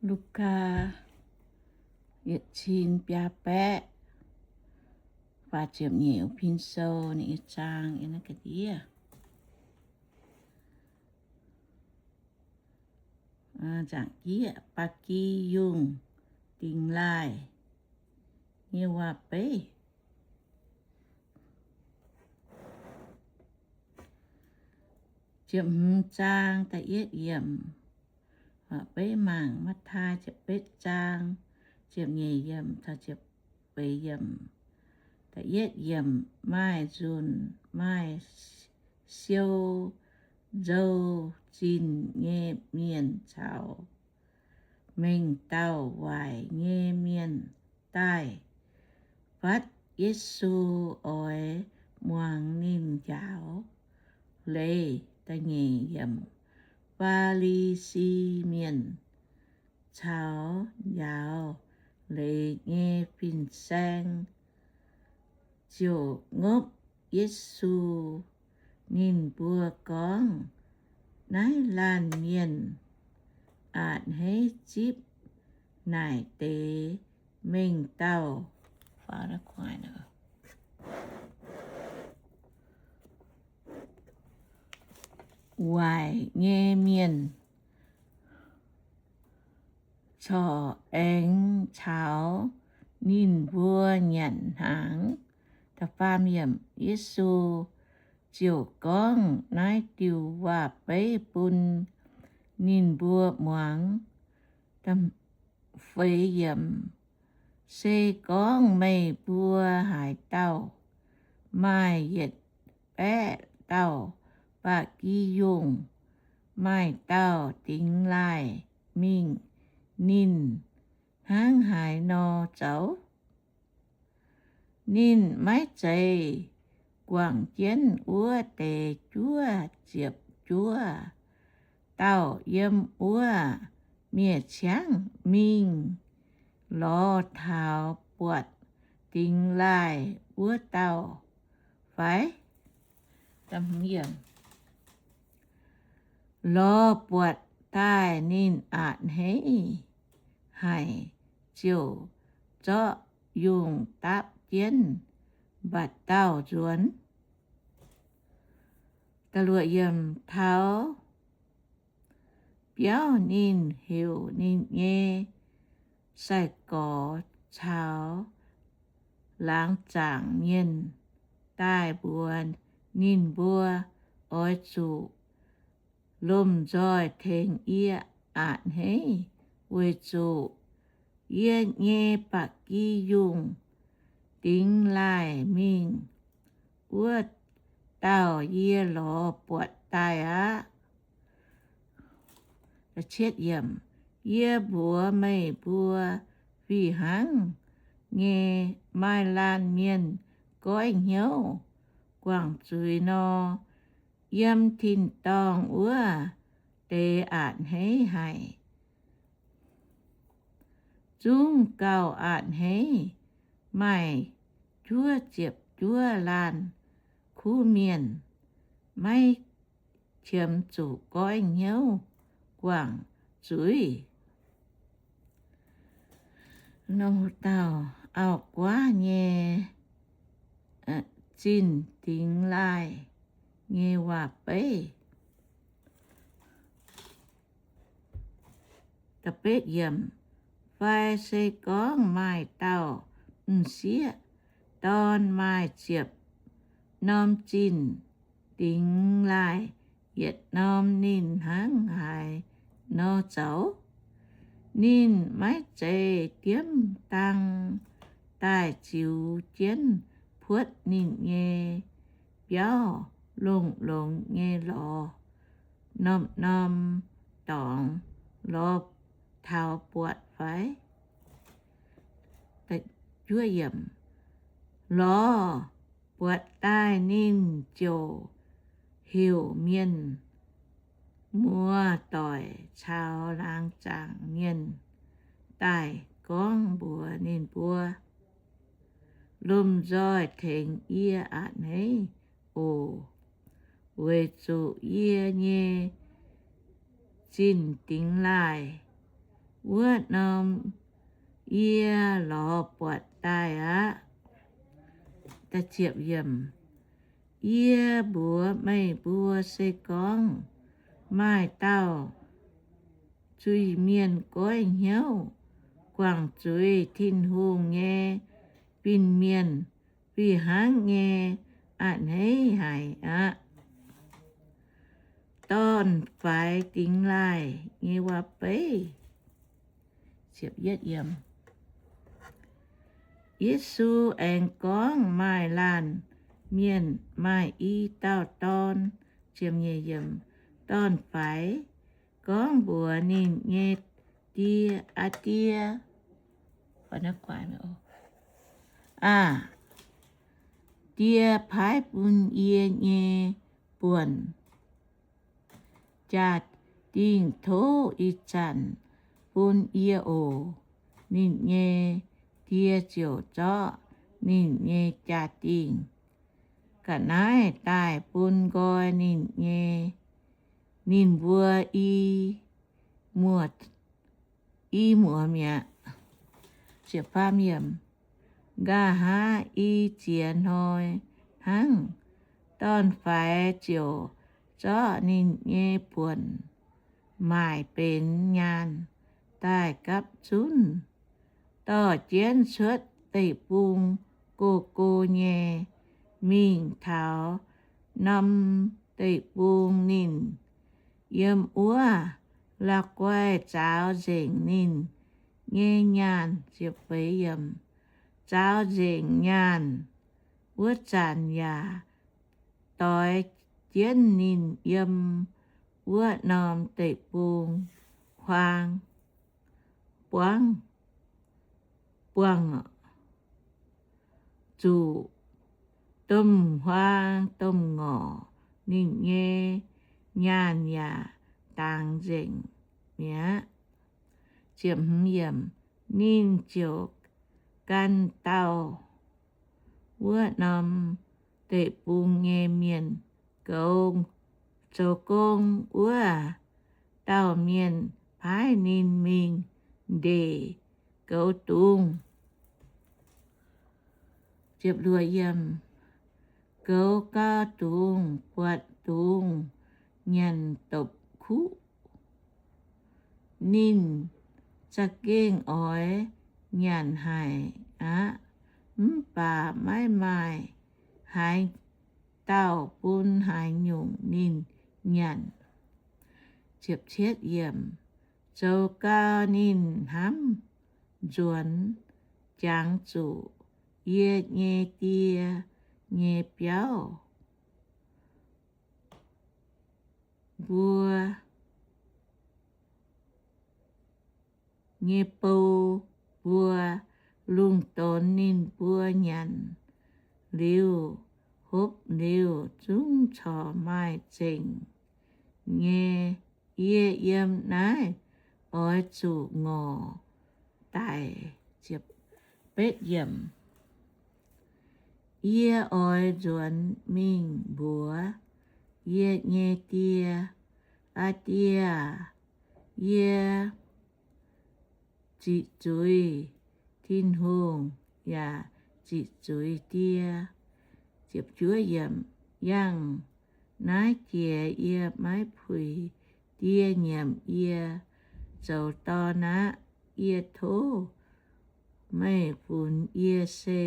Lugaa yietc cin biaa baeqv faah ziepc nyeic, pin sou ninh nyei zaang yiem naaiv ga'ndiev. Zaangc jieqv, Ba'gi Yungh Dingx Laaih nyei waac-beiv. Ziepc hmz zaang da'yietv yiemc. Waac-beiv mangc Matv^tai ziepc betv zaang ziepc nyeic yiemc taux ziepc feix yiemc. Da'yietv yiemc, maaih nzunc maaih siou nzou zinh nyei mienh caux mengh dauh waaic nyei mienh daaih. Fatv Yesu oix muangx ninh njaaux leiz. Da'nyeic yiemc, Faa^li^si Mienh caux njaaux leiz nyei fin-saeng ziouc ngopv Yesu. Ninh mbuo gorngv, Naaiv laanh mienh a'hneiv zipv naaic deix mengh dauh waaic nyei mienh corc aengx caux ninh mbuo nyanc hnaangx. Yesu ziouc gorngv naaiv diuh waac-beiv bun ninh mbuo muangx. Feix yiemc, Se gorngv meih mbuo haaix dauh maaih yietc baeqv dauh ba'gi yungh, maaih dauh dingx laaih mingh ninh, hnangv haaix nor zoux? Ninh maiv zeiz guangc jienv wuov deix juov ziepc juov dauh yiem wuov miev-ciangv mingh lorz taux buatc dingx laaih wuov dauh fai? Lorz buatc daaih ninh a'hneiv haic, ziouc zorqv yungh dapv jienv mba'dauh nzuonx. Taux biauv ninh heuc ninh nyei sai-gorx caux laangz zaangc mienh daaih mbuox ninh mbuo, Oix zuqc lomh nzoih tengx yie a'hneiv, weic zuqc yie nyei ba'gi yungh dingx laaih mingh wuov dauh yie lorz buatc daaih aqv. Yie mbuox meih mbuo, fih hnangv nyei maaih laanh mienh goiv hnyouv guangc zuiz nor, yiem tin-dorngh wuov deix a'hneiv haic. Zungv gauh a'hneiv maaih juov ziepc juov laanh kuv mienh maiv qiemx zuqc goiv hnyouv guangc zuiz. Nor dauh auv-guaav nyei zinh dingx laaih nyei waac-beiv. Fai se gorngv maaih dauh m'sieqv dorn maaih ziepc norm zinh dingx laaih, yietc norm ninh hnangv haaix nor zoux? Ninh maiv zeiz diemv dang daaih ziux jienv puotv ninh nyei biauv longx-longx nyei lorz norm-norm dorngx lorz taux buatc fai? Lorz buatc daaih ninh ziouc heuc mienh muoz-doic caux laangz zaangc mienh daaih gorngv mbuox ninh mbuo, Lomh nzoih tengx yie a'hneiv oc, weic zuqc yie nyei zinh dingx laaih wuov norm yie lorz buatc daaih aqv. Yie mbuox meih mbuo, se gorngv maaih dauh zuiz-mienh goiv hnyouv guangc zuiz Tin-Hungh nyei fin-mienh, fih hnangv nyei a'hneiv haic aqv. Dorn-faix dingx laaih nyei waac-beiv. Yesu aengx gorngv maaih laanh mienh maaih i dauh dorn. Dorn-faix gorngv mbuox ninh nyei die, Aa Die, aa Die, paaiv bun yie nyei buonc jaa-dingh tov ih zanc bun yie oc. Ninh nyei die ziouc zorqv ninh nyei jaa-dingh ga'naaiv daaih bun nqoi ninh nyei, ninh mbuo i muoz, i muoz mi'aqv. Nqa'haav i ziex hnoi hnangv, dorn-faix ziouc zorqv ninh nyei buonc maaic benx nyaanh daaih gapv zunv, dorh jienv cuotv deic-bung go go nyei mingh taux norm deic-bung ninh yiem wuov. La'guaih zaaux nzengc ninh nyei nyaanh. Zaaux nzengc nyaanh wuov zanc yaac doix jienv ninh yiem wuov norm deic-bung huaang buangv, buangh zuqc domh huaang domh ngorc. Ninh nyei nyaanh yaac dangx nzengc mi'aqv. Ninh ziouc gan dauh wuov norm deic-bung nyei mienh goux, zoux gong. Wuov dauh mienh paaiv ninh mingh ndeic goux dungz. Goux gau dungz, buatc dungz nyanc dopc kuv. Ninh za'gengh oix nyanc haic aqv, mv baac maiv maaih haaix dauh bun haaix nyungc ninh nyanc. Zoux gau ninh hnamv nzuonx, jangx zuqc yie nyei die nyei biauv mbuo nyei bou mbuo lungh donx ninh mbuo nyanc liuz, hopv liuz, zungv corc maaih zengc nyei. Yie yiem naaiv oix zuqc ngorc daic. Yie oix nzuonx mingh mbuox yie nyei die, Aa Die aah! Yie ziqc zuiz Tin-Hungh yaac ziqc zuiz die. Yangh naaiv jiex yie maiv puix die nyiemc yie zoux dorn aqv. Yie tov meih funx yie se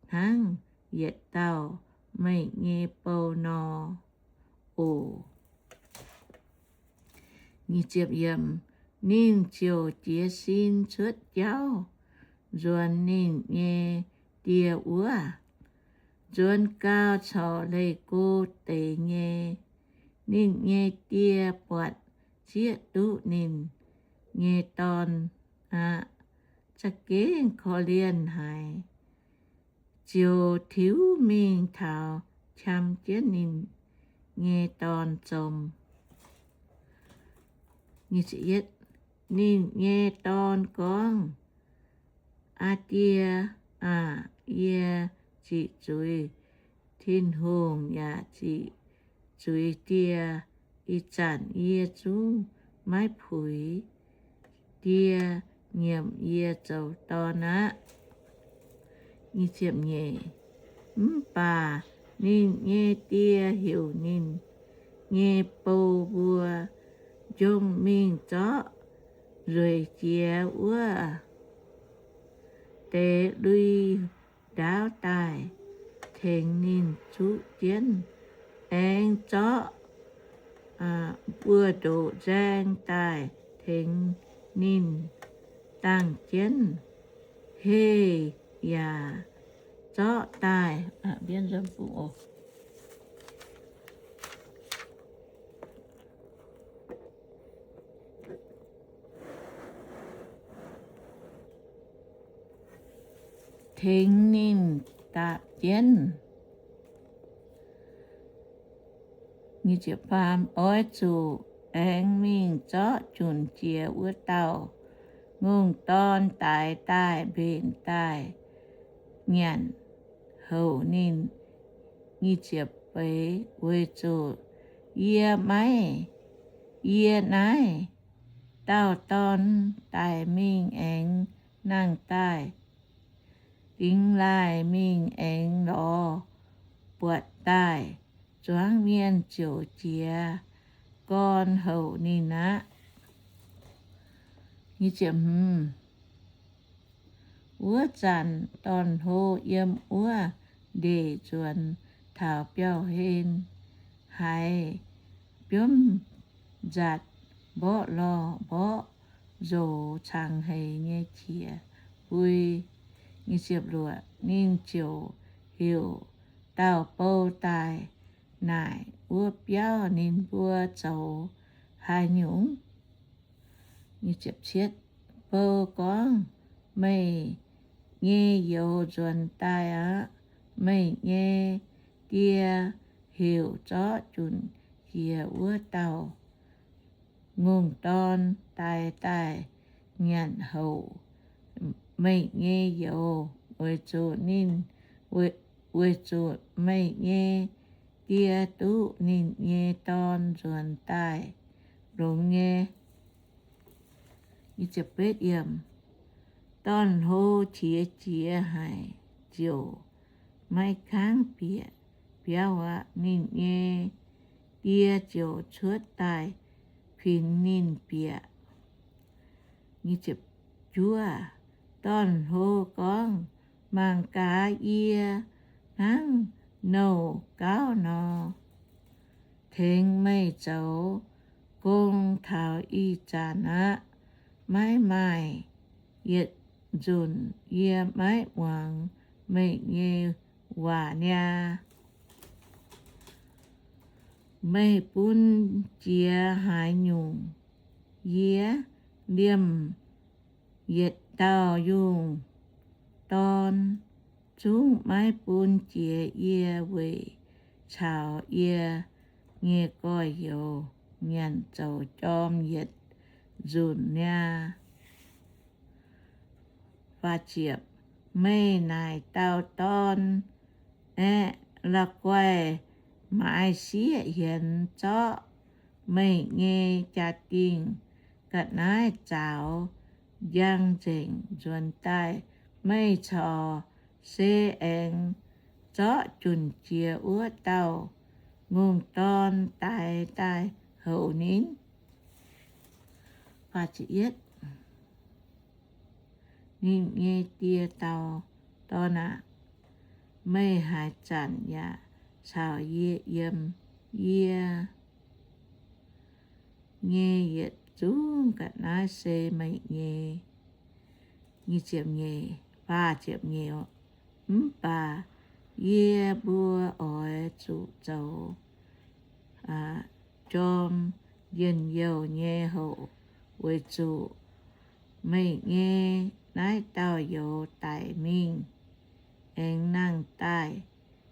hnangv yietc dauh meih nyei bou nor oc. Ninh ziouc jiez sin cuotv jauv nzuonx ninh nyei die wuov. Nzuonx gau corc leih go deix nyei. Ninh nyei die buatc zieqv duqv ninh nyei dorn aqv, za'gengh korv-lienh haic, ziouc tiux mingh taux qam jienv ninh nyei dorn zom. Ninh nyei dorn gorngv, Aa Die aah! Yie ziqc zuiz Tin-Hungh yaac ziqc zuiz die. Ih zanc yie zungv maiv puix die nyiemc yie zoux dorn aqv. Mv baac ninh nyei die heuc ninh nyei bou mbuo njongh mingh zorqv nzueic jiex wuov deix lui ndaauv daaih tengx ninh zuqv jienv, aengx zorqv buoz-ndoqv nzaeng daaih tengx ninh dangh jienv, heh yaac zorqv daaih tengx ninh dapc jienv. Oix zuqc aengx mingh zorqv junc jiex wuov dauh ngongh dorn daix daaih mbenc daaih nyanc houc ninh. Weic zuqc yie maiv, yie naaiv dauh dorn daic mingh aengx nangh daaih, dingx laaih mingh aengx lorz buatc daaih, zuangx mienh ziouc jiez gorn houc ninh aqv. Wuov zanc dorn-hlo yiem wuov ndeic nzuonx taux biauv-hlen, haiz biomv nzatc mborqv lorh mborqv nzox cangx heix nyei qiex mbui. Ninh ziouc heuc dauh bou daaih naaic wuov biauv ninh mbuo zoux haaix nyungc. Bou gorngv, meih nyei youz nzuonx daaih aqv. Meih nyei die heuc zorqv junc jiex wuov dauh ngongh dorn daix daaih nyanc houc meih nyei youz, weic zuqc ninh, weic zuqc meih nyei die duqv ninh nyei dorn nzuonx daaih longx nyei. Dorn-hlo qiex jiez haic ziouc maiv kangv bieqc biauv aqv. Ninh nyei die ziouc cuotv daaih kuinx ninh bieqc. Dorn-hlo gorngv, mangc gaax yie hnangv nouh gauv nor, tengx meih zoux gong taux ih zanc aqv. Maiv maaih yietc nzunc yie maiv muangx meih nyei waac niaa. Meih bun jiex haaix nyungc yie? Liemh yietc dauh yungh dorn zungv maiv bun jiex yie weic caux yie nyei gorx-youz nyanc zoux jorm yietc nzunc niaa. Meih naaic dauh dorn aeqv, la'guaih maaiz sieqv hienx zorqv meih nyei jaa-dingh ga'naaiv zaaux njang nzengc nzuonx daaih. Meih corc se aengx zorqv junc jiex wuov dauh ngongh dorn daix daaih houc ninh. Ninh nyei die dau, Dorn aah! Meih haaix zanc yaac caux yie yiem. Yie nyei yietc zungv ga'naaiv se meih nyei. Mv baac yie mbuo oix zuqc zoux jorm njien-youh nyei houc, weic zuqc meih nyei naaiv dauh youz daic mingh aengx nangh daaih,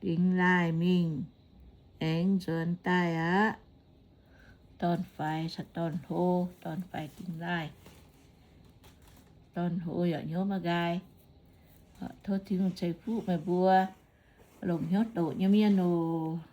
dingx laaih mingh aengx nzuonx daaih aqv. Dorn-faix caux dorn-hlo, dorn-faix dingx laaih, dorn-hlo yaac hnyouv maiv nqaai. Tov Tin-Hungh ceix fuqv meih mbuo longc hnyouv doqc nyei mienh oc.